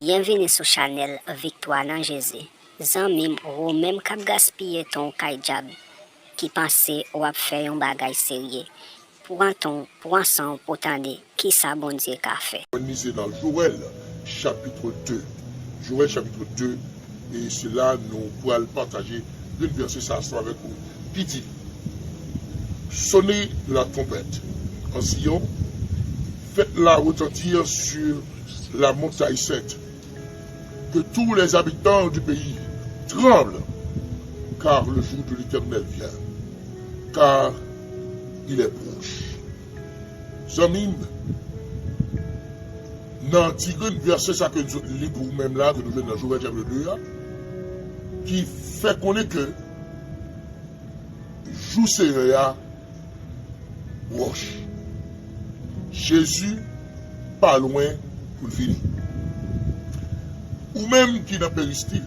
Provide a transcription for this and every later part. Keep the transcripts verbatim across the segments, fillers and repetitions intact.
Byenvini sou chanèl Viktwa nan Jezi. Zanmi m, ou menm k ap gaspiye tan w kay dyab, ki panse w ap fè yon bagay serye, pran tan w, pran san w pou w tande kisa Bondye ka fè. Mwen mize nan Jowèl, chapit de. Jowèl, chapit de, e se la nou pral pataje yon vèsè sa ansanm avèk ou, ki di, Sonnez la trompette en Sion, faites-la retentir sur la montagne sainte, que tous les habitants du pays tremblent, car le jour de l'Éternel vient, car il est proche. Zanmi m, nan ti grenn vèsè sa ke nou sot li pou ou menm la, ke nou jwenn nan Jowèl chapit de a, ki fè konnen ke jou Seyè a pwòch. Jezi pa lwen pou l vini. Ou menm ki nan peristil,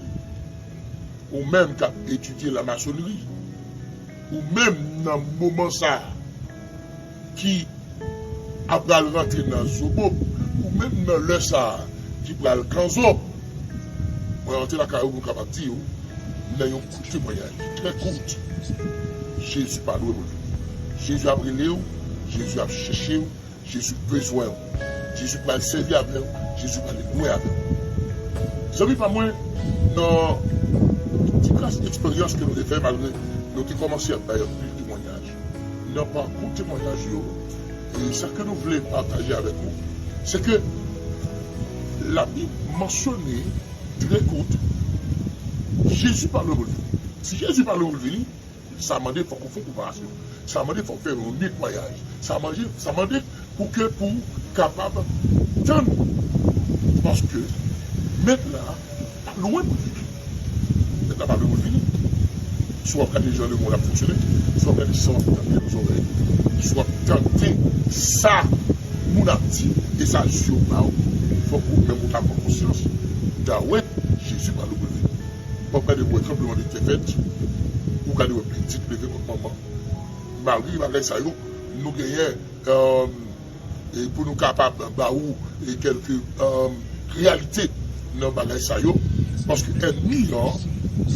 ou menm k ap etidye lamasonri, ou menm nan moman sa a ki ap pral rantre nan zobo, ou menm nan lè sa a ki pral kanzo, mwen rantre lakay ou pou m kapab di w nan yon kout temwayaj trè kout, Jezi pa lwen pou l vini. Jezi ap rele w, Jezi ap chèche w, Jezi bezwen w. Jezi pral sèvi avè w. Jezi pral lwen avè w. Zanmi pa mwen, nan ti kras eksperyans ke nou te fè, malgre nou te kòmanse ap bay anpil temwayaj, nan pakou temwayaj yo, e sa ke nou vle pataje avèk ou, se ke Labib mansyone trè kout, Jezi pa lwen pou l vini. Si Jezi pa lwen pou l vini, sa mande fòk ou fè preparasyon. Sa mande fòk ou fè yon netwayaj. Sa mande, sa mande pou ke pou kapab tann. Paske Mèt la pa lwen pou l vini. Mèt la pa lwen pou l vini. Si w ap gade jan lemonn ap fonksyone, si w ap gade sa w ap tande nan zòrèy, si w ap tande sa moun ap di e sa je w ba w, fòk ou menm ou ta pran konsyans. Dawèt, Jezi pa lwen pou l vini. W ap gade pou wè tranblemanntè fèt, ou gade wè pitit leve kont manman. Malgre bagay sa yo, nou genyen, e, e pou nou kapab ba ou, e, kèlke, e, reyalite nan bagay sa yo, paske ènmi an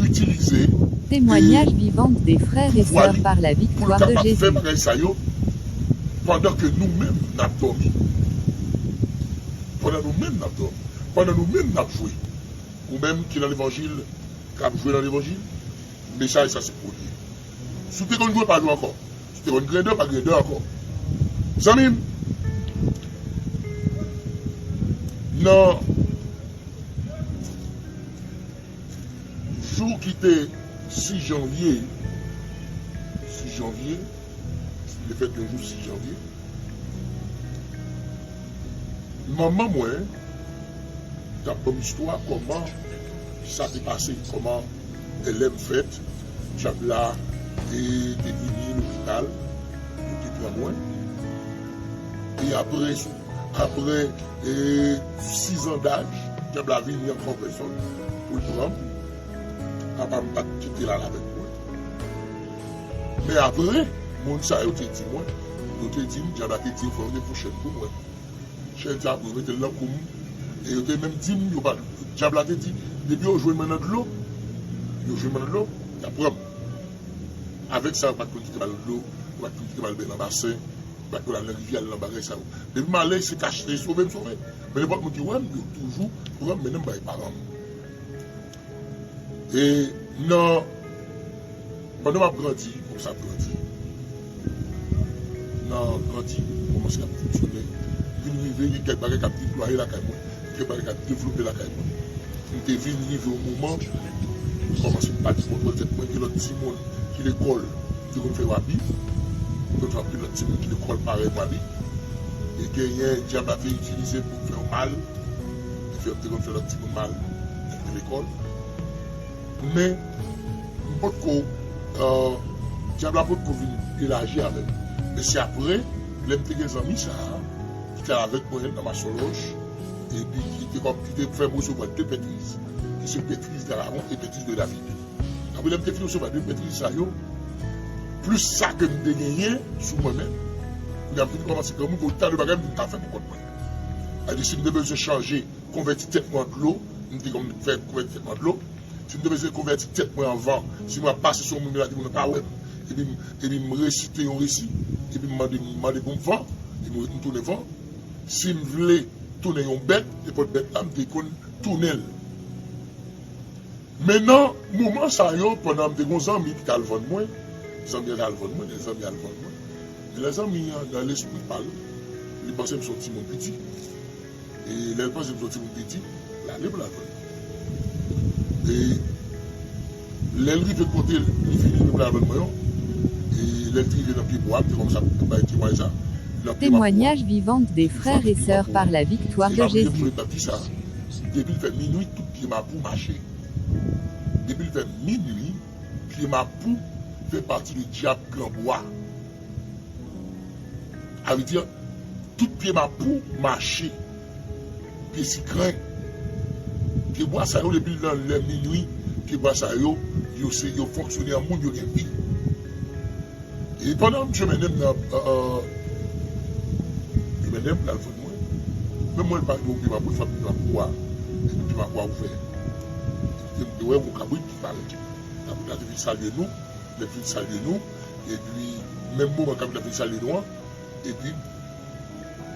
itilize, e, Témoignage vivant des frères et sœurs par la victoire de Jésus. Pou l kapab fè bagay sa yo pandan ke nou menm n ap dòmi. Pandan nou menm n ap dòmi. Pandan nou menm n ap jwe. Ou menm ki nan levanjil, k ap jwe nan levanjil, mesaj sa se pou ou li ye. Si w te konn jwe, pa jwe ankò. Si w te konn griyen dan, pa griyen dan ankò. Zanmi m, nan jou ki te sis janvye, sis janvye, lefèt yon jou sis janvye, manman mwen t ap ban m istwa kòman sa te pase, kòman lè m fèt, dyab la te, te vini lopital, yo te pran mwen. E apre, apre, e, sizan daj, dyab la vini ankò an pèsòn pou l pran m. Papa m pa t kite l al avèk mwen. Men apre, moun sa yo te di mwen, yo te di m, dyab la te di yo fò yo te fon chèn pou mwen. Chèn sa pou yo mete l nan kou m. E yo te menm di m, yo pa, dyab la te di, depi yo jwenn mwen nan dlo, yo jwenn mwen nan dlo, y ap pran m. Avèk sa, yo pa t konn kite m al nan dlo, yo pa t konn kite m al nan basen, yo pa t konn al nan rivyè, al nan bagay sa yo. Depi m ale, se kache, se sove m sove. Men nenpòt moun ki wè m, yo toujou pran m, mennen m bay paran m. E nan, pandan m ap grandi, kòm sa ap grandi, nan grandi, kòmanse ap fonksyone, vin rive, gen kèk bagay k ap deplwaye lakay mwen, gen kèk bagay k ap devlope lakay mwen. M te vin rive yon moman, m kòmanse pa t kontwòl tèt mwen, gen lòt timoun ki lekòl, m te konn fè yo abi, m konn fè anpil lòt timoun ki lekòl parèy m abi. E genyen dyab la te itilize pou m fè yo mal, e fè, m te konn fè lòt timoun mal, nan lekòl. Men, m potko, e, dyab la potko vin elaji avè m. Men se apre, lè m te gen zanmi sa a, ki te al avèk mwen nan Mason Lòch, epi ki te kòm, ki te fè m resevwa de pètriz, ki se pètriz Dalavon e pètriz de David. Apre lè m te fin resevwa de pètriz sa yo, plis sa ke m te genyen sou mwen menm, kounye a m vin kòmanse granmoun, gen yon ta de bagay m vin ka fè pou kont mwen. Sa vle di, si m te bezwen chanje konvèti tèt mwen an dlo, m te konn fè konvèti tèt mwen an dlo. Si m te bezwen konvèti tèt mwen anvan, si mwen ap pase sou yon moun, m di moun nan pa wè m, epi m, epi m resite yon resi, epi m mande, m mande pou m van, epi m tounen van. Si m vle tounen yon bèt, nenpòt bèt la, m te konn tounen l. Men nan moman sa yo, pandan m te gen yon zanmi ki t al vann mwen, zanmi an t al vann mwen, lè zanmi an al vann mwen. Men lè zanmi an, nan lespri pa l, li panse m se yon timoun piti. E lè l panse m se yon timoun piti, l ale pou l al vann mwen. E lè l rive kote l, li vini pou l al vann mwen yo. E lè l rive nan pye bwa, m te kòmanse ap bay temwayaj sa. Nan pye m ap Témoignage vivant des frères et sœurs par la victoire de Jésus. Depi l fè minwi, tout pye m ap pou mache. Depi l fè minwi, pye m ap pou fè pati de dyab granbwa. Sa vle di, tout pye m ap pou mache. Pye sikren. Pye bwa sa yo, depi nan lè minwi, pye bwa sa yo, yo se, yo fonksyone an moun, yo gen vi. E pandan misye mennen m nan, euh, euh, li mennen m, l al vann mwen. Men mwen, l pa gen yon pye m ap pou, l fè pye m ap pou a. Epi pye m ap pou a ouvè. Epi m te wè yon kabrit ki parèt. Kabrit la te vin salye nou. Lè l fin salye nou, epi menm moman kabrit la fin salye nou an, epi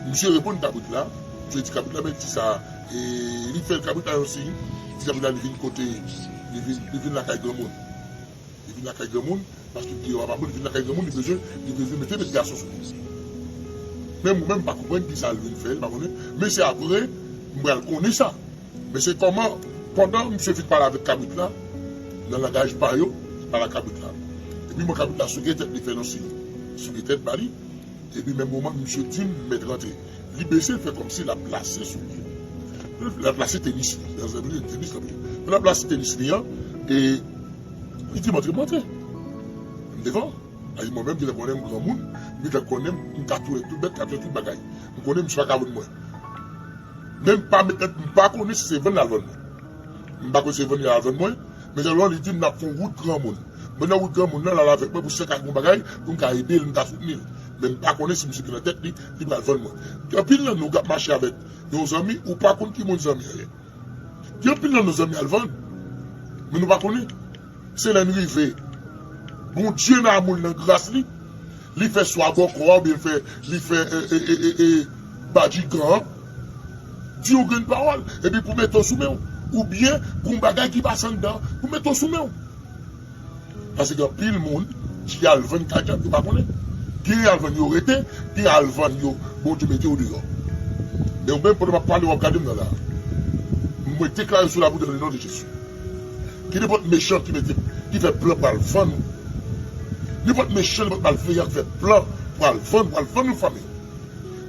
misye reponn kabrit la, misye di kabrit la, men di sa, e li fè kabrit la yon siy, di kabrit la li vin kote, li vin, li vin lakay granmoun. Li vin lakay granmoun, paske pye yo ap bon, li vin lakay granmoun, li bezwen, li bezwen mete bèt gason sou li. Men mwen menm, m pa konprann kisa l vin fè, m pa konnen, men se apre, m pral konnen sa. Men se kòman, pandan misye fin pale avèk kabrit la, nan langaj pa yo, li pale ak kabrit la. Epi mwen kabrit la souke tèt li fè yon siy. Souke tèt ba li. Epi menm moman, misye di m mèt rantre. Li bese, l fè kòmsi l ap plase sou pye. L ap plase tenis li. Nan zanmi tenis la. L ap plase tenis li an, e li di m antre, m antre. M devan. Ay, mwen menm, m gentan konnen m granmoun, m gentan konnen m ka touye tout bèt, ka touye tout bagay. M konnen misye pa ka vann mwen. Men m pa met, m pa konnen si se vann l al vann mwen. M pa konnen si se vann l al vann mwen, men sèlman li di m n ap fè yon wout granmoun. Mwen nan wout granmoun nan, l al avèk mwen pou si l ka gen yon bagay, pou m ka ede l, m ka soutni l. Men m pa konnen si misye gen nan tèt li, li pral vann mwen. Gen anpil nan nou k ap mache avèk yon zanmi, ou pa konn ki moun zanmi an ye. Gen anpil nan nou zanmi al vann, men nou pa konnen. Se lè n rive. Bondye nan amou l, nan gras li, li fè swa bòkò a, oubyen li fè, li fè, e, e, e, e, e, badjigan an, di yon grenn pawòl, epi pou mete w sou men w. Oubyen, gon bagay ki pase anndan, pou mete w sou men w. Paske gen anpil moun ki al vann kay dyab, yo pa konnen. Gen al vann yo rete, gen al vann yo, Bondye mete yo deyò. Men ou menm, pandan m ap pale, w ap gade m nan la. Mwen deklare sou lavi w nan le non de Jezi. Gen nenpòt mechan ki mete, ki fè plan pou al vann ou. Nenpòt mechan, nenpòt malveyan ki fè plan pou al vann, pou al vann yon fanmi.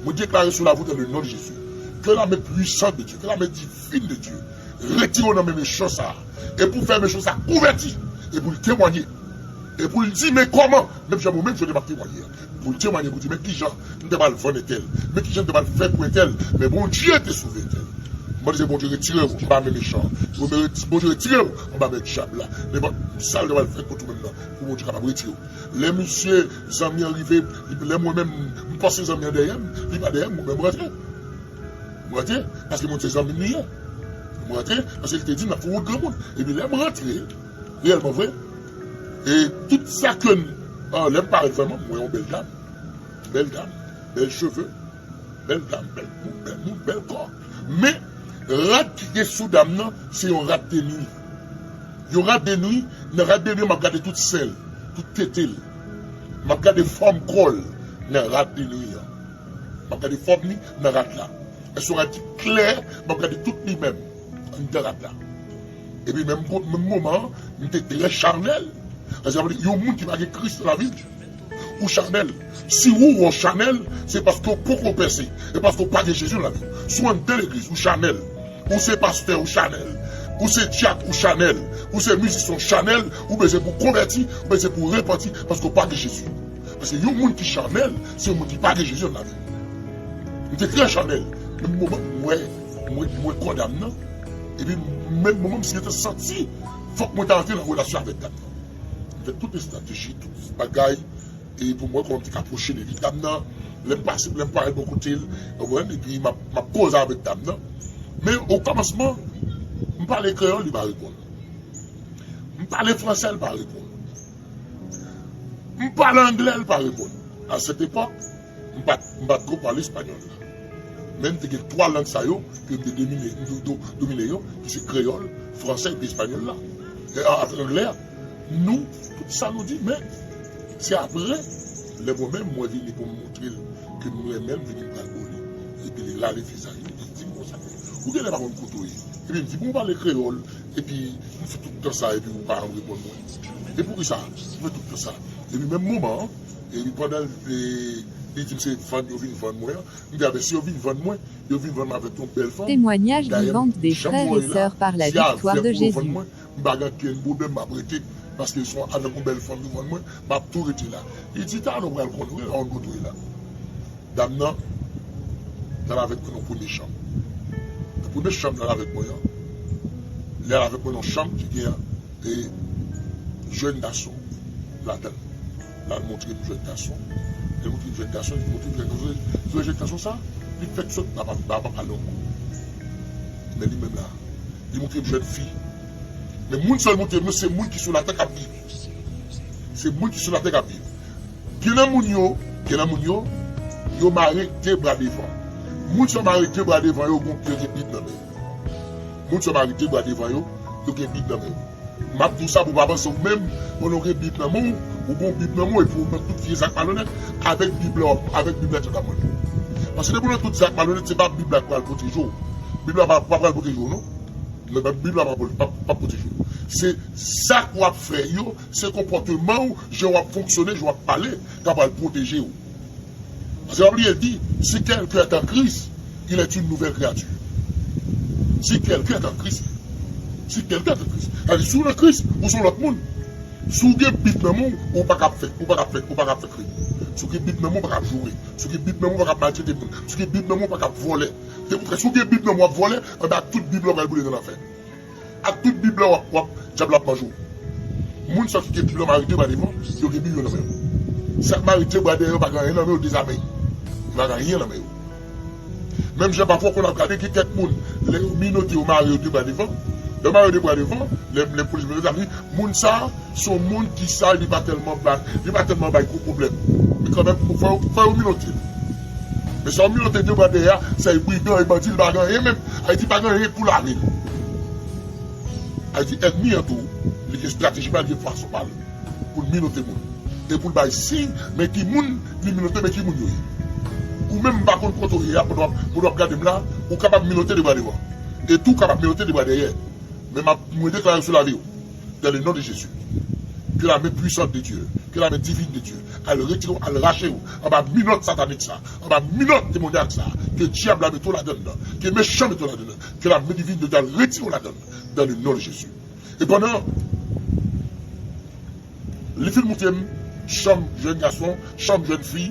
Mwen deklare sou lavi w nan le non de Jezi. Que la main puissante de Dieu, que la main divine de Dieu retire w nan men mechan sa a. E pou fè mechan sa a konvèti. E pou l temwanye. E pou l di, men kòman, menm jan mwen menm, jodi m ap temwanye. Pou l temwanye, pou l di, men kijan m te pral vann entèl. Men kijan m te pral fè pou entèl. Men Bondye te sove entèl. Mwen di, se Bondye retire w anba men mechan. Bondye retire w anba men dyab la. Nenpòt sa l te pral fè kont ou menm nan. Pou Bondye kapab retire w. Lè misye, zanmi an rive, lè mwen menm, m panse zanmi an dèyè m, li pa dèyè m, mwen menm m rantre. M rantre, paske mwen se zanmi m li ye. M rantre, paske li te di m l ap fè wout granmoun. Epi lè m rantre, reyèlman vre, e tout sa ke, ah, lè m parèt vrèman, m wè yon bèl dam. Bèl dam, bèl cheve. Bèl dam, bèl moun, bèl moun, bèl kò. Men, rad ki gen sou dam nan, se yon rad de nwi. Yon rad de nwi, nan rad de nwi an, m ap gade tout sen l, tout tete l. M ap gade fòm kò l nan rad de nwi an. M ap gade fòm li nan rad la. E se yon rad ki klè, m ap gade tout li menm anndan rad la. Epi menm, menm moman an, m te trè chanèl. Sa vle di, yon moun ki pa gen Kris nan lavi l, ou chanèl. Si ou, ou chanèl, se paske w poko pèse. E paske w pa gen Jezi nan lavi w. Si w anndan legliz, ou chanèl. Ou se pastè, ou chanèl. Ou se dyak, ou chanèl. Ou se mizisyen, ou chanèl. Ou bezwen pou konvèti, ou bezwen pou repanti, paske w pa gen Jezi. Paske yon moun ki chanèl, se yon moun ki pa gen Jezi nan lavi l. M te trè chanèl. Menm moman, m wè, m wè, m wè kò dam nan. Epi, menm moman, m te santi, fòk mwen ta antre nan relasyon avèk dam nan. M fè tout estrateji, tout bagay, e pou m wè kòman m te ka pwoche de li. Dam nan, lè m pase, lè m parèt bò kote l, w konprann, epi m ap, m ap koze avèk dam nan. Men o kòmansman, m pale kreyòl, li pa reponn. M pale fransè, li pa reponn. M pale anglè, li pa reponn. A sèt epòk, m pa t, m pa t ko pale espanyòl la. Men m te gen twa lang sa yo ke m te domine, m do-, do-, domine yo, ki se kreyòl, fransè epi espanyòl la. E, a, a, anglè a. Nou, tout sa nou di, men se apre, lè mwen menm, mwen vini pou m montre l ke m renmen l, vini m pral bo li. Epi li lale vizaj li, li di m konsa. Ou genlè pa konn kote w ye. Epi m di, bon, ou pale kreyòl, epi m fè tout tan sa, epi ou pa janm reponn mwen. E poukisa? Ou fè tout tan sa. Epi menm moman an, epi pandan l, e, li di m se vann yo vin vann mwen an, m di, a ben, si yo vin vann mwen, yo vin vann mwen avèk yon bèl fanm. Témoignage vivant des frères et sœurs par la victoire de Jésus. M pa gen ankenn pwoblèm, m ap rete. Paske se avèk yon bèl fanm yo vann mwen, m ap tou rete la. Li di, talè w pral konnen, w pral konn kote w ye la. Dam nan, t al avèk mwen nan premye chanm. Nan premye chanm l al avèk mwen an, li al avèk mwen nan chanm ki gen, e, jèn gason ladan l. L al montre m jèn gason. Lè l montre m jèn gason, li montre m jèn gason. Jèn gason sa, li fèk sot, pa, pa, pa, pa pale ankò. Men li menm la, li montre m jèn fi. Men moun sa l montre m yo, se moun ki sou latè k ap viv. Se moun ki sou latè k ap viv. Gen nan moun yo, gen nan moun yo, yo mare de bra devan. Moun sa mare de bra devan yo, gon, yo gen Bib nan men yo. Moun sa mare de bra devan yo, yo gen Bib nan men yo. M ap di w sa pou w pa panse ou menm, pandan w gen Bib nan men w, ou gon Bib nan men w, epi w nan tout vye zak malonèt, avèk Bib la, w ap, avèk Bib la, w ap manje. Paske depi w nan tout zak malonèt, se pa Bib la k pral pwoteje w. Bib la pa, pa pral pwoteje w, non. Men Bib la pa, pa, pa pwoteje w. Se zak w ap fè yo, se konpòteman w, jan w ap fonksyone, jan w ap pale, k ap pral pwoteje w. Paske w ap li, el di, si quelqu'un est en Christ, il est une nouvelle créature. Si quelqu'un est en Christ, si quelqu'un est en Christ, sa vle di, si w nan Kris, ou se yon lòt moun. Si w gen Bib nan men w, ou pa ka ap fè, ou pa ka ap fè, ou pa ka ap fè krim. Si w gen Bib nan men w, ou pa ka ap joure. Si w gen Bib nan men w, ou pa ka ap maltrete moun. Si w gen Bib nan men w, ou pa ka ap vòlè. Dekontrè, si w gen Bib nan men w, w ap vòlè, anben ak tout Bib la, w pral boule nan lanfè. Ak tout Bib la, w ap, w ap, dyab la ap manje w. Moun sa ki gen Bib la mare de bra devan, yo gen Bib yo nan men yo. Sa k mare de bra dèyè yo pa gen anyen nan men yo, dezame. Yo pa gen anyen nan men yo. Menm jan pafwa w konn ap gade gen kèk moun, lè yo minote, yo mare yo de bra devan. Lè yo mare yo de bra devan, lè, lè polis vini, sa vle di, moun sa, se yon moun ki sa, li pa tèlman bay, li pa tèlman bay gwo pwoblèm. Men kanmenm, fò, fò yo minote l. Men sa yo minote de bra dèyè a, sa e brigan, e bandi, li pa gen anyen menm. Ayiti pa gen anyen pou lame l. Ayiti ènmi an tou, li gen estrateji pa l, li gen fason pa l pou l minote moun. E pou l bay siy, men ki moun li minote, men ki moun yo ye. Ou menm m pa konn kote w ye a, pandan w ap, pandan w ap gade m la, ou kapab minote de bra devan. E tou kapab minote de bra dèyè. Men m ap, mwen deklare sou lavi w, dans le nom de Jésus, que la main puissante de Dieu, que la main divine de Dieu, al retire w, al rache w anba minòt satanik sa, anba minòt demonyak sa, ke dyab la mete w ladann nan, ke mechan mete w ladann nan, que la main divine de Dieu al retire w ladann, dans le nom de Jésus. E pandan li fin montre m chanm jèn gason, chanm jèn fi,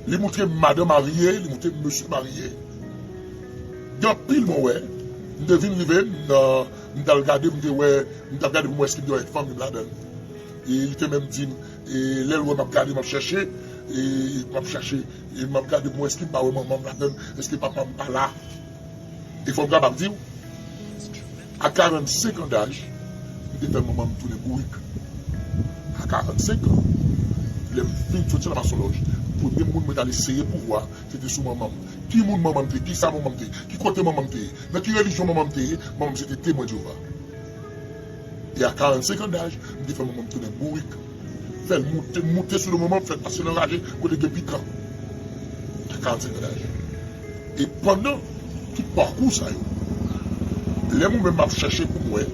li montre m madan marye, li montre m mesye marye. Gen anpil mwen wè, m te vin rive, m nan, m t al gade, m te wè, m t ap gade pou m wè èske m te wè fanmi m ladann. E li te menm di m, e lè l wè m ap gade, m ap chèche, e m ap chèche, e m ap gade pou m wè èske m pa wè manman m ladann, èske papa m pa la. E fò m kapab di w, a karannsenk an daj, m te fè manman m tounen bourik. A karannsenk an, lè m fin soti nan Masonlòj, premye moun mwen t al eseye pouvwa, se te sou manman m. Ki moun manman m te ye? Kisa manman m te ye? Ki kote manman m te ye? Nan ki relijyon manman m te ye? Manman m se te Temwen Jewova. E a karannsenk an daj, m te fè manman m tounen bourik. Fè l moute, moute sou do manman m, fè l pase nan raje kote gen pikan. A karannsenk an daj. E pandan tout pakou sa yo, lè mwen menm m ap chèche pou m wè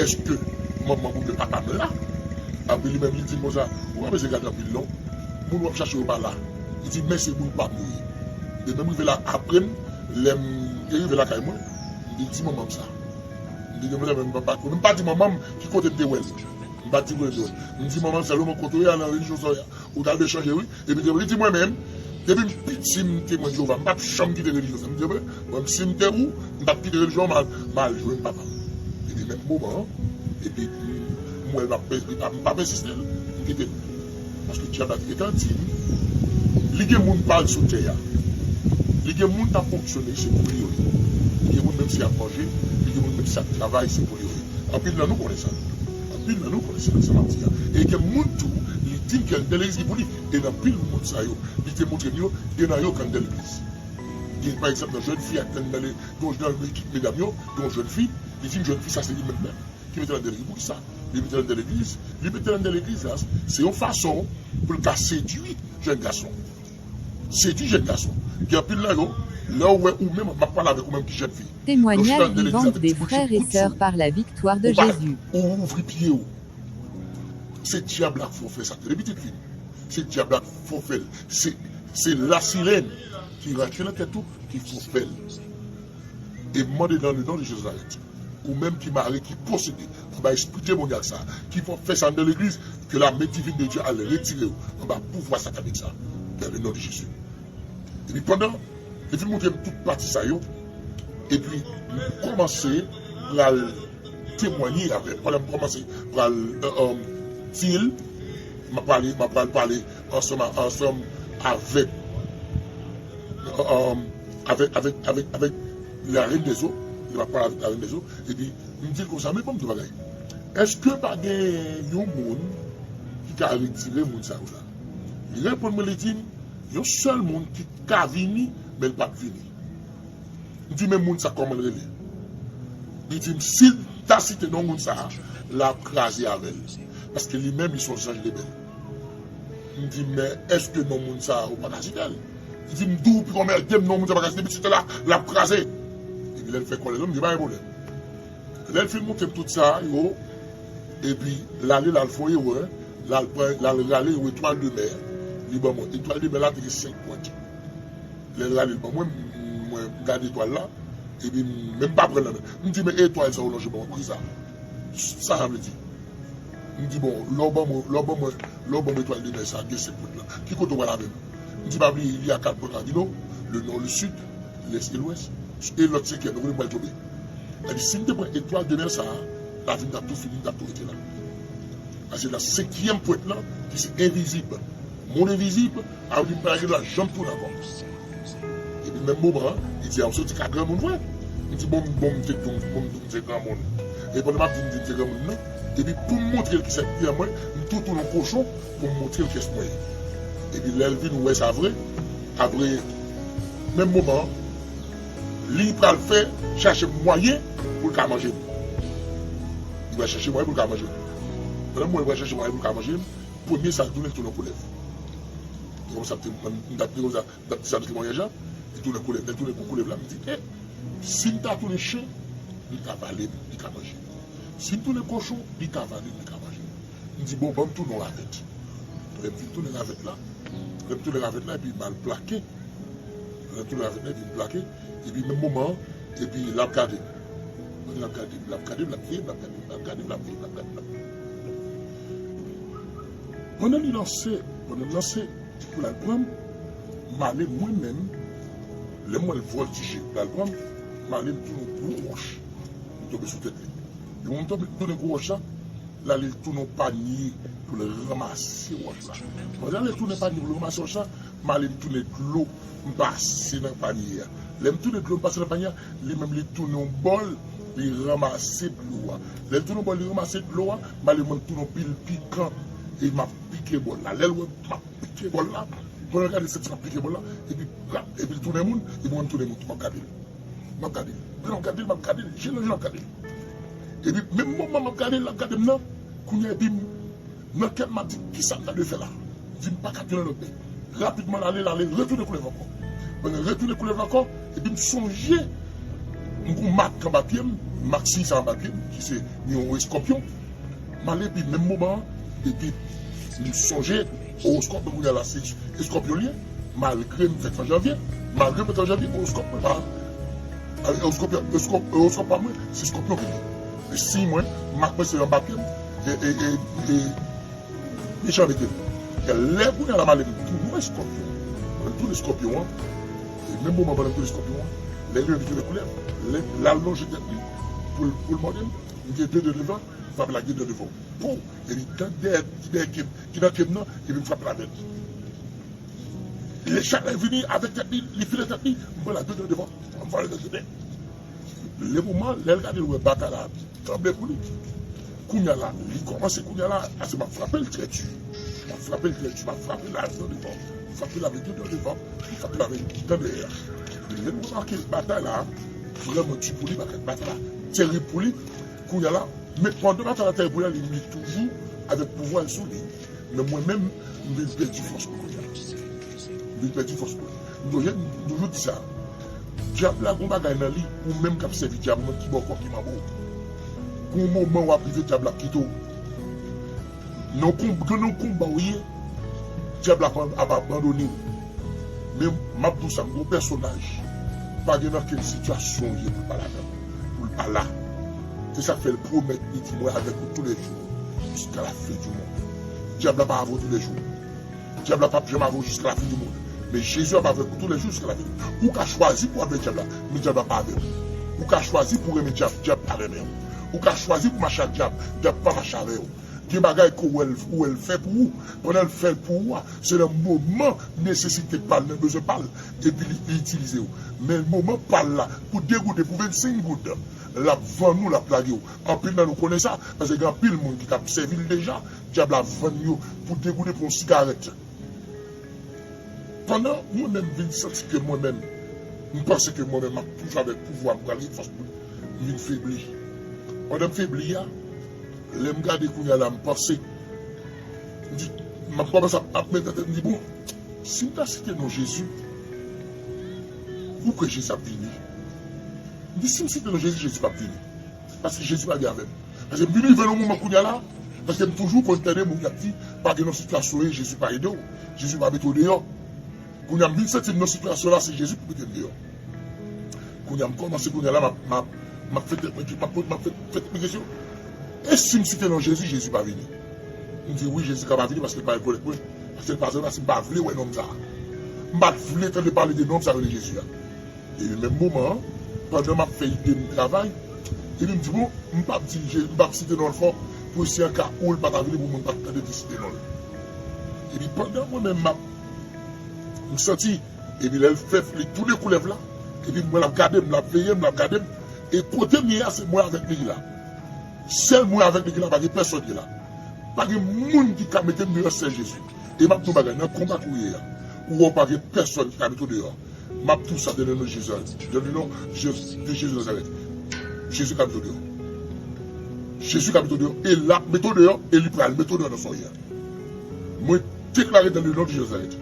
èske manman m oubyen papa m la, apre li menm li di m konsa, ou pa bezwen gade anpil non, moun w ap chache yo pa la. Li di, men se moun pa m yo ye. E menm rive la apre m, lè m te rive lakay mwen, m te di manman m sa. M te di manman m, m pa, m pa di manman m ki kote m te wè l. M pa di kote m te wè l. M di manman m sèlman kote w ye a nan relijyon sa w ye a. Ou t al de chanje wi. Epi li di mwen menm, depi m piti m Temwen Jewova, m p ap janm kite relijyon sa. M di mwen, mwen si m te ou, m t ap kite relijyon an, m al, m al jwenn papa m. Epi menm moman an, epi m wè l p ap, m pa, m pa pèsiste l, m kite l. Paske dyab la te gentan di m, li gen moun pa l sou tè a. Li gen moun k ap fonksyone, se pou li yo ye. Gen moun menm si y ap manje, li gen moun menm si y ap travay, se pou li yo ye. Anpil nan nou konnen sa. Anpil nan nou konnen sa, sa m ap di a. E gen moun tou, li di l gen de legliz ki pou li. E nan pil moun sa yo, li te montre m yo, gen nan yo k anndan legliz. Gen, pa egzanp, nan jèn fi ak nan, nan, nan ekip medam yo, gen yon jèn fi, li di m jèn fi sa se li menm menm ki mete l anndan legliz. Poukisa? Li mete l anndan legliz, li mete l anndan legliz la, se yon fason pou l ka sedui jèn gason. Sedui jèn gason. Gen anpil nan yo, lè w wè ou menm, m ap pale avèk ou menm ki jèn fi. Lè w chita anndan legliz avèk ti bouchon kout sou ou, ou pa, ou ouvri pye w. Se dyab la k fè w fè sa. Tande pitit fi m. Se dyab la k fè w fè l. Se, se lasilen ki rantre nan tèt ou ki fè w fè l. E m mande dans le nom de Jésus Nazareth, ou menm ki mare, ki posede anba espri demonyak sa, ki fè w fè sa anndan legliz, ke la men divin de Dye al retire w anba pouvwa satanik sa, dans le nom de Jésus. Epi pandan li fin montre m tout pati sa yo, epi m kòmanse pral temwanye avè l. Pandan m kòmanse pral, euh, euh, di l, m ap pale, m ap pral pale ansanm, ansanm avèk, euh, euh, avèk, avèk, avèk, avèk la reine des eaux, m ap pale avèk la reine des eaux, epi m di l konsa, men ban m di w bagay, èske pa gen yon moun ki ka retire moun sa yo la? Li reponn mwen, li di m, yon sèl moun ki ka vini, men l p ap vini. M di, men moun sa kòman l rele? Li di m, si l ta site non moun sa, l ap kraze avè l. Paske li menm, li se yon zanj lebèl. M di, men èske non moun sa, ou pa ka site l? Li di m, di w pou anmède m, non moun sa pa ka site, depi site la, l ap kraze. Epi lè l fè kòlè, non, m di, pa gen pwoblèm. Lè l fin montre m tout sa yo, epi l ale, l al fè yon erè, l al pran, l al rale yon etwal de mè, li ban mwen. Etwal de mè la te gen senk pwent. Lè l rale l ban mwen, m, mwen gade etwal la, epi m menm pa pran l nan men. M di, men etwal sa ou lonje ban mwen, poukisa? Sa sa vle di? M di, bon, lè w ban mwen, lè w ban mwen, lè w ban mwen etwal de mè sa, gen senk pwent lan, ki kote w pral avè m? M di, pa bliye, il y a quatre pwent cardinaux, le nord, le sud, l'est et l'ouest, e lòt senkyèm, nou konnen pral tonbe. Epi si m te pran etwal de mè sa a, lavi m t ap tou fini, m t ap tou rete la. Paske nan senkyèm pwent lan, ki se envizib, mond envizib, a di m pa gen dwa janm tounen ankò. Epi menm moman an, li di, a, ou soti ka granmoun vre? M di, bon, bon, m te di w, bon, m di w m se granmoun. E pandan m ap di m di m se granmoun nan, epi pou m montre l kisa ki an mwen, m tou tounen yon kochon pou m montre l kiyès mwen ye. Epi lè l vin wè sa vre, apre, menm moman an, li pral fè chache mwayen pou l ka manje m. Li pral chache mwayen pou l ka manje m. Pandan m wè l pral chache mwayen pou l ka manje m, premye sa l tounen, l tounen yon koulèv. E kòmsa m te, m t ap di kòmsa, m t ap di sa nan temwayaj la, li tounen koulèv. Lè l tounen kou koulèv la, m di, e, si m ta tounen chen, li ka vale m, li ka manje m. Si m tounen kochon, li ka vale m, li ka manje m. M di, bon, ban m tounen yon ravèt. Lè m fin tounen ravèt la, lè m tounen ravèt la, epi m al plake. Lè m tounen ravèt la, epi m plake. Epi menm moman an, epi l ap gade m. Pandan l ap gade m, l ap gade m, l ap veye m, l ap gade m, l ap gade m, l ap veye m, l ap gade m, l ap veye m. Pandan li lanse, pandan l lanse, pou l al pran m, m ale mwen menm, lè m wè l vòltije pou l al pran m, m ale m tounen yon gwo wòch, m tonbe sou tèt li. Lè m tonbe, tounen gwo wòch la, l ale l tounen yon panye pou l ranmase wòch la. Pandan l ale tounen panye pou l ranmase wòch la, m ale m tounen dlo, m pase nan panye a. Lè m tounen dlo, m pase nan panye a, li menm li tounen yon bòl, li ranmase dlo a. Lè l tounen yon bòl, li ranmase dlo a, m ale mwen m tounen yon pil pikan, e m ap pike bòl la. Lè l wè m ap pike bòl la, pandan l gade l santi m ap pike bòl la, epi rap, epi l tounen moun, epi mwen m tounen moun tou, m ap gade l. M ap gade l. Pandan m ap gade l, m ap gade l, je nan je m ap gade l. Epi menm moman m ap gade l, l ap gade m nan, kounye a epi m, nan kè m, m ap di, kisa m ta dwe fè la? M di, m pa ka tounen lòt bò. Rapidman, l ale, l ale, retounen koulèv ankò. Pandan l retounen koulèv la ankò, epi m sonje, m gon mak anba pye m, mak siy sa anba pye m, ki se yon eskòpyon. M ale epi menm moman an, epi m sonje owoskòp mwen kounye a la se eskòpyon li ye, malgre m fèt an janvye, malgre m fèt an janvye, owoskòp mwen pa, owoskòp, owoskòp, owoskòp pa mwen, se eskòpyon ki li ye. E siy mwen, mak mwen se anba pye m, e, e, e, e mechan mete m. E lè kounye a la m ale m tounen eskòpyon, mwen tounen eskòpyon an, e menm moman pandan m tounen eskòpyon an, lè li menm li tounen koulèv, lè l al lonje tèt li pou l, pou l mòde m, m gen de dwèt devan, frape l ak de dwèt devan. Pou! Epi dan dèyè, dèyè ke m, ki nan ke m nan, epi m frape l avè l. Lè chalè vini avèk tèt li, li file tèt li, m pran l ak de dwèt devan, m vale nan tèt li. Le moman, lè l gade l wè batay la ap tranble pou li. Kounye a la, li kòmanse kounye a la, ase m ap frape l trè di. M ap frape l trè di, m ap frape l avèk dan devan, m ap frape l avèk de dan devan, m ap frape l avèk dan dèyè. Epi lè m remake batay la vrèman di pou li, bagay batay la terib pou li, kounye a la, men pandan batay la terib pou li, li, li toujou avèk pouvwa l sou li. Men mwen menm, m vin pèdi fòs mwen kounye a. M vin pèdi fòs mwen. M toujou, m toujou di sa. Dyab la gon bagay nan li, ou menm k ap sèvi dyab ou menm ki bò kò ki manbo. Gon moman w ap rive dyab la ap kite w. Nan konb, nan konba w ye, dyab la ap, ap abandone w. Men m ap di w sa, m gon pèsonaj pa gen nan kenn sitiyasyon w ye pou l pa ladan, pou l pa la. Se sa k fè l pwomèt li di mwen avèk ou tous les jours jusqu'à la fin du monde. Dyab la pa avè w tous les jours. Dyab la p ap janm avè w jiska la fin du monde. Men Jezi ap avèk ou tous les jours jusqu'à la fin. Ou ka chwazi pou w avèk dyab la, men dyab la pa avè w. Ou ka chwazi pou w renmen dyab, dyab pa renmen w. Ou ka chwazi pou w mache ak dyab, dyab pa mache avè w. Gen bagay ke w wè l, w wè l fè pou ou, pandan l fè l pou ou a, se nan moman nesesite pa l, nan bezwen pa l, epi li, li itilize w. Men moman pa l la, pou de goud, pou vennsenk goud, l ap vann ou, l ap lage w. Anpil nan nou konnen sa, paske gen anpil moun ki t ap sèvi l deja, dyab la vann yo pou de goud pou yon sigarèt. Pandan mwen menm vin santi ke mwen menm, m panse ke mwen menm m ap toujou avèk pouvwa, m pral gen fòs pou m vin febli. Pandan m febli a, lè m gade kounye a la, m panse, m di, m ap kòmanse ap, ap mete nan tèt, m di, bon, si m ta site non Jezi, ou kwè Jezi ap vini? M di, si m site non Jezi, Jezi p ap vini. Paske Jezi pa gen avè m. Paske m vin rive nan moman kounye a la, paske m toujou konn tande moun k ap di, pa gen nan sitiyasyon w ye, Jezi pa ede w, Jezi pa mete w deyò. Kounye a m vin santi m nan sitiyasyon la, se Jezi pou mete m deyò. Kounye a m kòmanse kounye a la, m ap, m ap, m ap fè tèt mwen, m ap, m ap fè, fè tèt mwen kesyon. E si m site non Jezi, Jezi pa vini? M di wi, Jezi ka pa vini paske l pa rekonèt mwen, paske l pa, paske m pa vle wè nonm sa a. M pa t vle tande pale de nonm sa a rele Jezi a. Epi menm moman an, pandan m ap fè ide m travay, epi m di, bon, m p ap di, m p ap site non l fò, pou si an ka ou l pa ta vini pou moun pa t tande di site non l. Epi pandan mwen menm m ap, m santi, epi lè l fè, li tounen koulèv la, epi m wè l ap gade m, l ap veye m, l ap gade m, e kote m ye a, se mwen avèk li ki la. Sèl mwen avèk li ki la, pa gen pèsòn ki la. Pa gen moun ki ka mete m deyò, sèl Jezi. E m ap di w bagay, nan konba ke w ye a, ou wè w pa gen pèsòn ki ka mete w deyò. M ap di w sa dans le nom de Jésus, dans le nom de Jésus de Nazareth. Jezi ka mete w deyò. Jezi ka mete w deyò. E l ap mete w deyò, e li pral mete w deyò nan sa w ye a. Mwen deklare dans le nom de Jésus de Nazareth.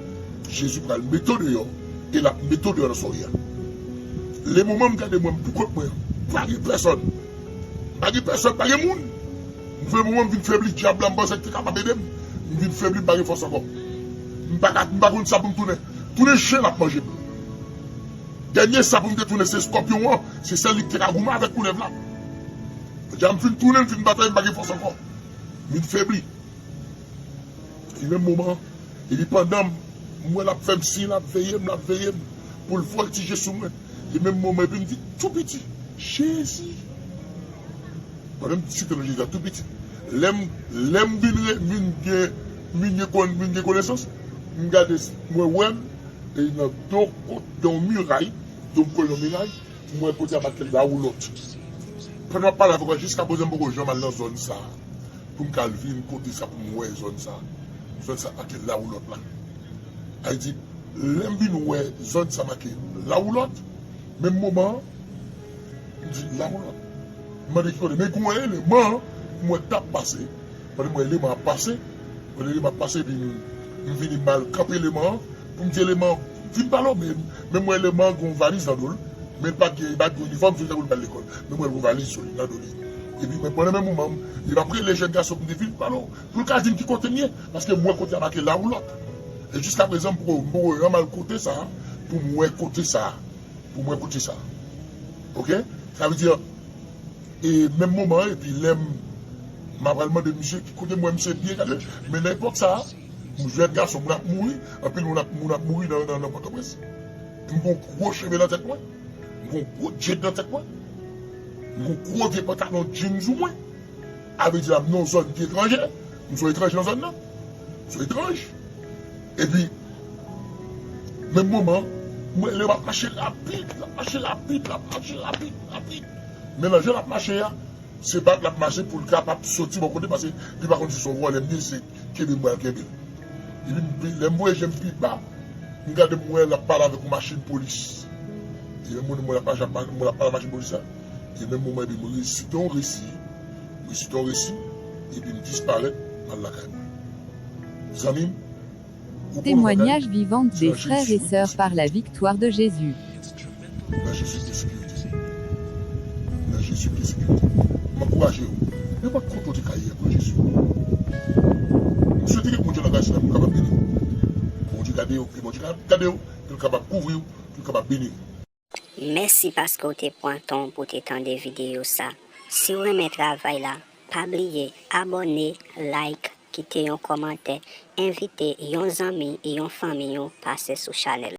Jezi pral mete w deyò, e l ap mete w deyò nan sa w ye a. Le moman m gade mwen, m pou kont mwen, pa gen pèsòn. Pa gen pèsòn, pa gen moun. M fè moman m vin febli, dyab la m panse ki te kapab ede m. M vin febli, m pa gen fòs ankò. M pa ka, m pa konn sa pou m tounen. Tounen chen l ap manje m. Dènye sa pou m te tounen se eskòpyon an, se sèl li ki te ka goumen avèk koulèv la. Dyab m fin tounen, m fin batay, m pa gen fòs ankò. M vin febli. Epi menm moman, epi pandan m wè l ap fè m siy, l ap veye m, l ap veye m, pou l vòltije sou mwen. Epi menm moman, epi m di tou piti, Jezi. Pandan m site non Jezi a tou piti. Lè m, lè m vin re-, vin gen, vin gen kon-, vin gen konesans, m gade, mwen wè m, e nan do, do yon miray, do m kole nan miray, m wè kote a make lawou lòt. Pandan m ap pale avèk ou, jiska prezan m poko janm al nan zòn sa a. Pou m ka al vin kote sa pou m wè zòn sa. Zòn sa make lawou lòt la. Sa vle di, lè m vin wè zòn sa make lawou lòt, menm moman an, m di lawou lòt. M mande ki kote, men gon eleman m wè k t ap pase. Pandan m wè eleman ap pase, pandan eleman ap pase, epi m, m vini m al kanpe eleman an, pou m di eleman an, vin pale w, men, men m wè eleman an gon valiz nan do l, men l pa t gen, li pa t gen inifòm sou li tankou l pral lekòl, men m wè l gon valiz sou li, nan do li. Epi men pandan menm moman, li ap rele jèn gason pou m di vin pale w, pou l ka di m ki kote m ye, paske m wè kote a make lawou lòt. E jiska prezan, m poko, m poko janm al kote sa a, pou m wè kote sa a, pou m wè kote sa a. Oke? Sa vle di, e menm moman an, epi lè m, m ap al mande misye ki kote m wè misye byen gade, men nan epòk sa a, m jèn gason, moun ap mouri, anpil moun ap, moun ap mouri nan, nan, nan Pòtoprens. M gon gwo cheve nan tèt mwen, m gon gwo djed nan tèt mwen, m gon gwo vye pantalon jeans sou mwen. A vle di la, m nan yon zòn ki etranje, m se yon etranje nan zòn nan. M se yon etranj. Epi, menm moman, m wè l ap mache rapid, l ap mache rapid, l ap mache rapid, rapid. Men nan jan l ap mache a, se bat l ap mache pou l kapab soti bò kote, paske li pa konn si se yon vòlè m ye, se kenbe m pral kenbe l. Epi m pi- lè m voye je m pi ba, m gade m wè l ap pale avèk yon machin polis. E menm moun mwen l ap mache, mwen l ap pale machin polis la. E menm moman epi m resite yon resi, m resite yon resi, epi m disparèt, m al lakay mwen. Zanmi m, ou konnen yon bagay, Témoignage vivant des frères et sœurs par la victoire de Jésus. Nan Jezi gen sekirite. Nan Jezi gen sekirite. M ankouraje w. Nenpòt kote w te ka ye, pran Jezi. M swete ke Bondye nan gras la pou l kapab beni w. Bondye gade w, ke Bondye gade w, ke l kapab kouvri w, ke l kapab beni w. Mèsi paske w te pran tan w pou te tande videyo sa. Si w renmen travay la, pa bliye abòne, like, kite yon kòmantè, envite yon zanmi, yon fanmi w pase sou chanèl.